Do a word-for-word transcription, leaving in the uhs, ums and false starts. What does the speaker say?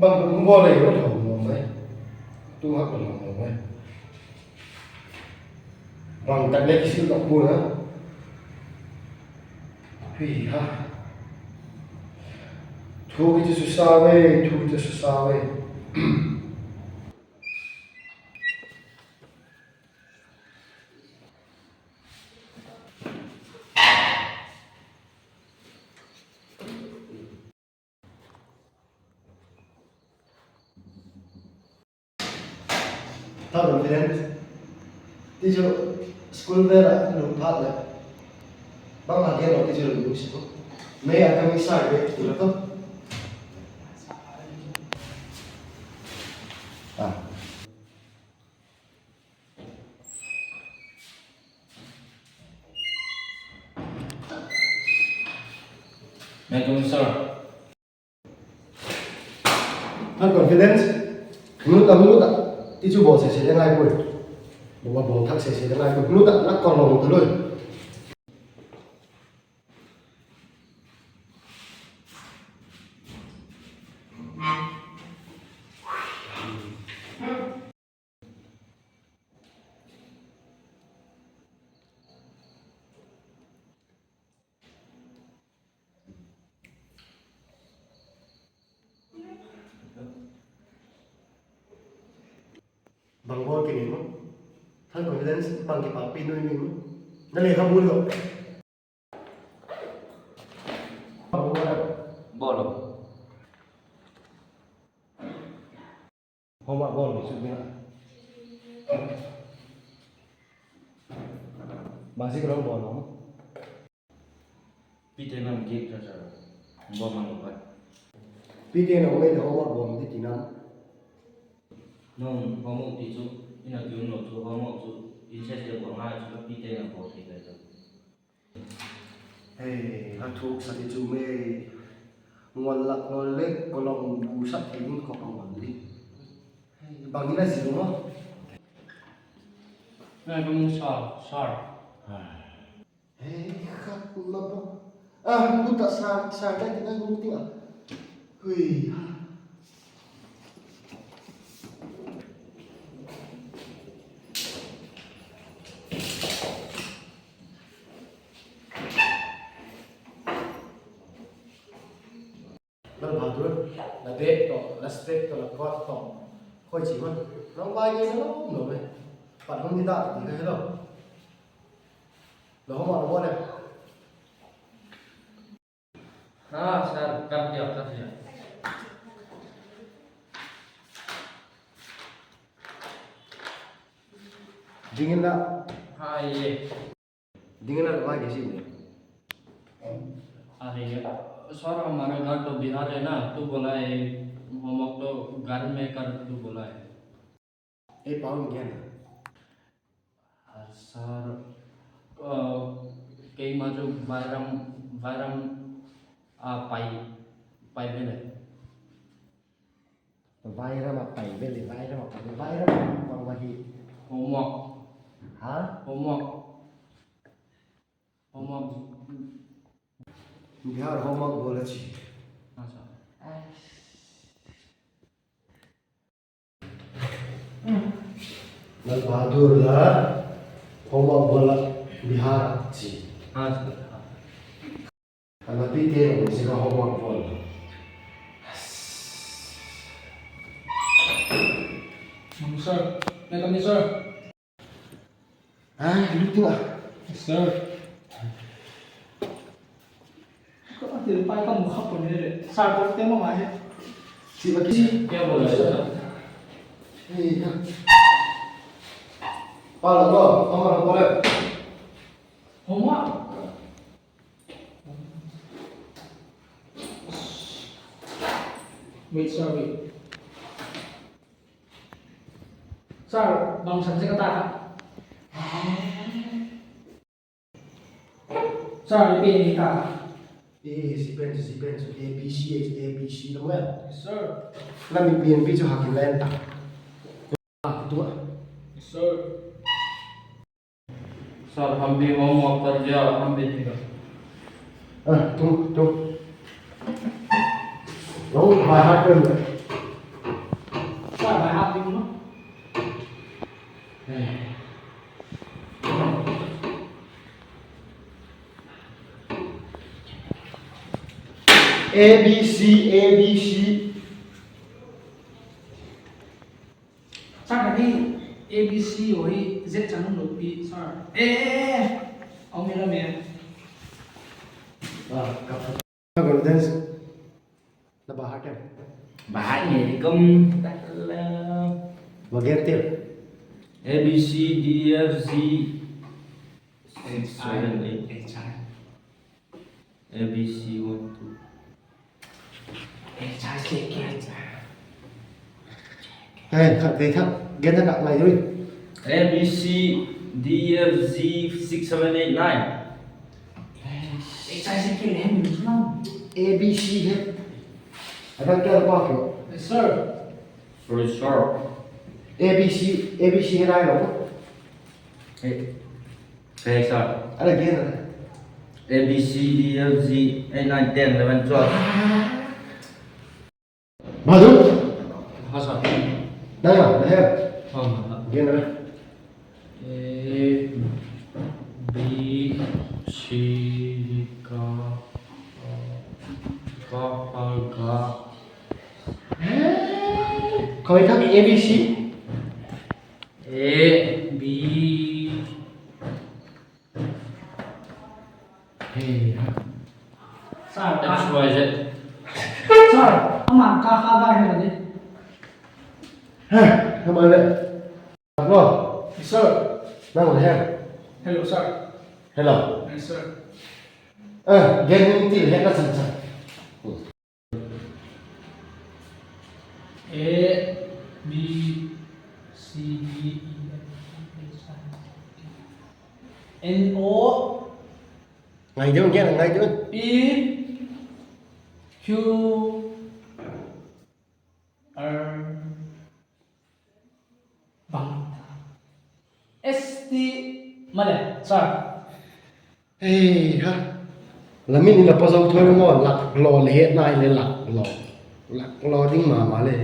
Bang ka hung bawl ei, ka lawm lo mai. Tu hak ka lawm lo mai. Bang tak le kisil tak pu na. Hui ha. Thu kichu su sa ve, thu kichu su sa ve. Thak confident. Ti chu school vel ah lum phat leh bang a gen lo ti chu lum si ko. Mei a ka mi sa ve tu la ko. Ah. Mai kum sir. Thak confidence. Hung lut a, hung lut a. Ti chu bawl sese le ngai pui. Bawl, bawl thak sese le ngai pui. Hung lut a, la ko long tu lui. Bang bawl ki ni mo? Thak confidence bang kipapi nui ni mo? Na lekhabu lo. Bawl lo. Homework bawl lo su ding a. Bang si ka lo bawl lo. Pi te nam gik cha cha. Bawl mang lo pai. Pi te nam mai le homework bawl ti ti nam. Nung homework ti chu, in a kium lo chu homework chu, in se se bawl ngai chu pi te nam bawl thei le chu. Hei, a thuk sa ti chu me. Ngol lak ngol le, ko long bu sa ti ding ko ka ngol li. Hei, bang in a zil mo? Ngai ka mu sa, sir. Hei, khat ma ba. Ah, bu ta sa, sa ta ti ngai bu ti a. Hui. Lal Bahadur, la bag tawh, la spec tawh, la coat tawh, khoi chi man. Nang bai nge na lo, lo me. Pat hung ni ta, ti ka helo. Lo hom a lo le. Ah, sir, kat dia, kat dia. Dingin la. Hai ye. Dingin la, vai ke si ne. Hai ye. Sir, हमारा घर तो बिहार है ना, तो बोला है, हम लोग तो घर में कर, तो बोला है। Ei pau in gen. Sir, keima chu Vairam, Vairam a pai, pai ve le. Vairam a pai ve le, Vairam a pai ve, Vairam a pang va hi. Homework. Ha? Homework. Homework. Bihar homework bawl a chi. Lal Bahadur la homework bawl a Bihar chi. A la pi te lo si ka homework bawl. Sir, may I come in, sir? Ai, lut ding a. Sir. Ka thil pai ka mu kha pon le. Sir, ko te ma ma he. Si ba ki. Kya bola hai sir? Ei ka. Pa la ko, pa ma la ko le. Homa. Wait, sir, wait. Sir, bang san se ka ta ka. Sir, i pen ni ta. E, si pen, si pen, A B C, A B C, lo ya. Sir. La mi pen pi chu hakin len ta. A, tu a. Sir. Sir, हम भी homework कर दिया, हम भी नहीं कर। Ah, tu, tu. Lo, by heart कर ले. A B C, A B C. Sir, ka ni A B C aw hi Z chan um lo pi, sir. E, e, e. Au mi la me. Ah, ka pha. Confidence. Na ba hat em? Ba hat nge ni kum. Ba gen ti. A B C D F Z. Six, seven, eight. A B C one, two. Hey, khat vei thak gen thak ngai ui. A B C D F G six seven eight nine. A B C he. Adan kya pa ko? Yes, sir. Sorry, sir. A B C, A B C he nai lo. Hey. Hey, sir. Ala gen na. A B C D F G eight nine ten eleven twelve. Madu. Ha, sir. Dai ma, dai ha. Ha, ma, ha. Gen na. A, B, C, ka, ka, pa, ga. Koi thak A B C. A, B. Hey. Sir, X, Y, Z. Sir, ama ka kha ba he ni. He, ama le. Hello. Sir. Nang le. Hello, sir. Hello. Yes, sir. Eh, gen ni ti le ka chan chan. A, B, C, D, E, F, G, H, I, J, K, L, M, N, O. Ngai deu, gen ngai deu. P, Q, R, bang. S, T, male, sir. Ei ha. La min in la pa zo thoi maw, lak law le het nai le lak law. Lak law ding ma ma le.